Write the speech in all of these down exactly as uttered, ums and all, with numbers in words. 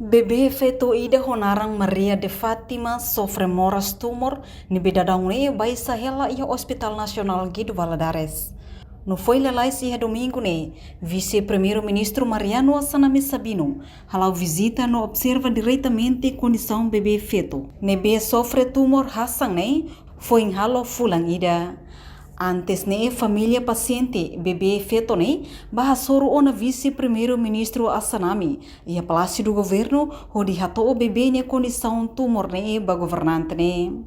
Bebé feto ida ho naran Maria de Fátima sofre moras tumor ne'ebé daudaun ne'e baixa hela iha Hospital Nasionál Guido Valadares. No foin lalais iha domingu ne'e, Vise-Primeiru-Ministru Mariano Assanami Sabino hala'o vizita no observa diretamente kondisaun bebé feto ne'ebé sofre tumor hasan ne'e foin halo fulan ida. Antes ne'e, família pasiente bebé feto ne'e bá hasoru ona Vise-Primeiru-Ministru Assanami iha Palácio do Governo hodi hato'o bebé nia kondisaun tumor ne'e ba governante ne'e.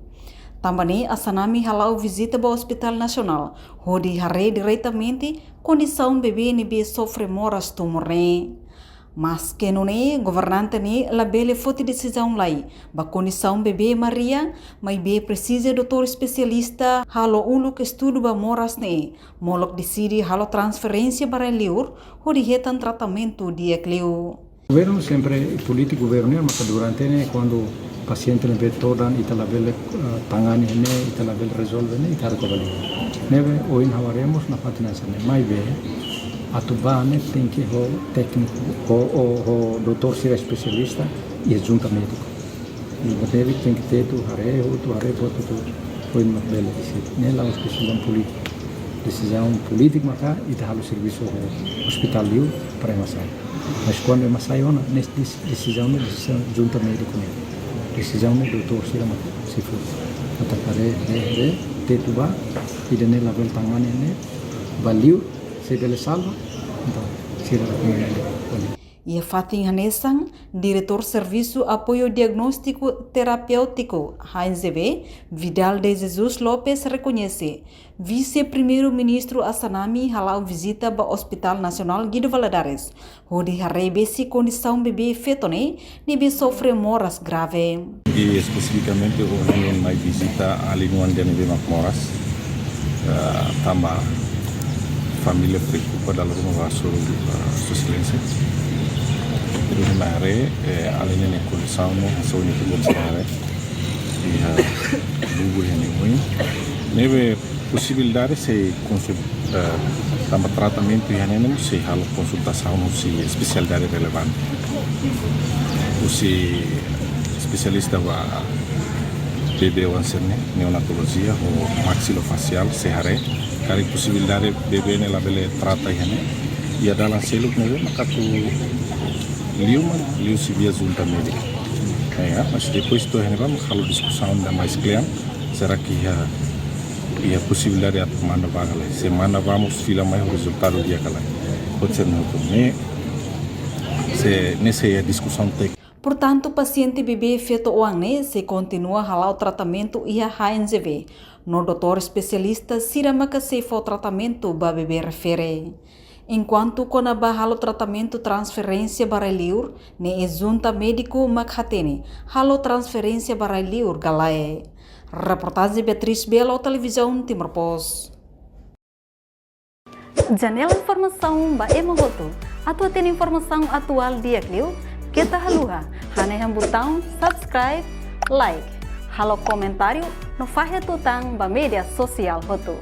Tanba ne'e, Assanami hala'o vizita ba Hospital Nasionál hodi haree diretamente kondisaun bebé ne'ebé sofre moras tumor ne'e. Maske nune'e, governante ne'e labele foti desizaun lai ba kondisaun bebé Maria, maibé presiza doutór espesialista halo uluk estudu ba moras ne'e, molok deside halo transferénsia ba rai-liur hodi hetan tratamentu di'ak liu. Governu sempre, polítika governu ne'e, maka durante ne'e, kuandu pasiente ne'ebé todan ita labele, eh, tangani ne'e, ita labele rezolve ne'e, ita haree kona-ba liu. Ne'ebé ohin ha'u haree mós nafatin hanesan ne'e, maibé atu bá ne'e tenke ho tékniku, ho, ho, ho doutór sira espesialista iha junta médiku. I ita tenke tetu, haree hotu, haree buat hotu, foin mak bele deside. Ne'e la'ós desizaun polítika. Desizaun polítika maka ita halo servisu ho ospitál liu para ema sai. Mas kuandu ema sai ona, ne'e des-, desizaun ne'e desizaun junta médiku ne'e. Desizaun ne'e doutór sira mak sei foti. Ita haree, haree, haree, tetu bá, ida-ne'e labele tangani ne'e, bá liu, se bele salva, entaun, sira mak bá liu. Iha fatin hanesan, Diretór Servisu Apoiu Diagnóstiku Terapéutiku, H N Z B, Vidal de Jesus Lopes rekoñese, Vise-Primeiru-Ministru Assanami hala'o vizita ba Hospital Nasionál Guido Valadares, hodi haree besik kondisaun bebé feto ne'e, ne'ebé sofre moras grave. I espesifikamente ohin mai vizita alin oan ida ne'ebé mak moras, eh, tanba família preokupa dala ruma bá hasoru, eh, Sua Exelénsia. Jadi mai haree, eh, alin ne'e kondisaun ne'e, hanesan ohin ita-boot sira haree. Iha bubu iha ne'e oin. Ne'ebé posibilidade sei konsul-, eh, tanba tratamentu iha ne'e ne'e sei halo konsultasaun husi espesialidade relevante. Husi espesialista ba bebé oan sira-ne'e, neonatolojia ho maxilofasiál, sei haree karik posibilidade bebé ne'e labele trata iha ne'e. Iha dalan seluk ne'ebé mak atu liu mak liu husi via junta médika. Eh, ya, mas depois to'o iha ne'ebá mak halo diskusaun ida mais klean, será que iha, iha posibilidade atu manda bá ka lae? Se manda bá mós fila mai ho rezultadu di'ak ka lae? Pode ser muito, ne'e, se, ne'e sei iha diskusaun téknika. Portantu, pasiente bebé feto oan ne'e sei kontinua hala'o tratamentu iha H N Z B, no doutór espesialista sira maka sei fó tratamentu ba bebé refere. Enkuantu kona-ba halo tratamentu transferénsia ba rai-liur, ne'e junta médiku mak hatene halo transferénsia ba rai-liur ka lae. Reportajen Beatriz Belo, Televizaun Timor Post. Janela informasaun ba ema hotu. Atu hatene informasaun atuál di'ak liu, keta haluha hanehan butaun subscribe, like, halo komentáriu no fahe tutan ba média sosiál hotu.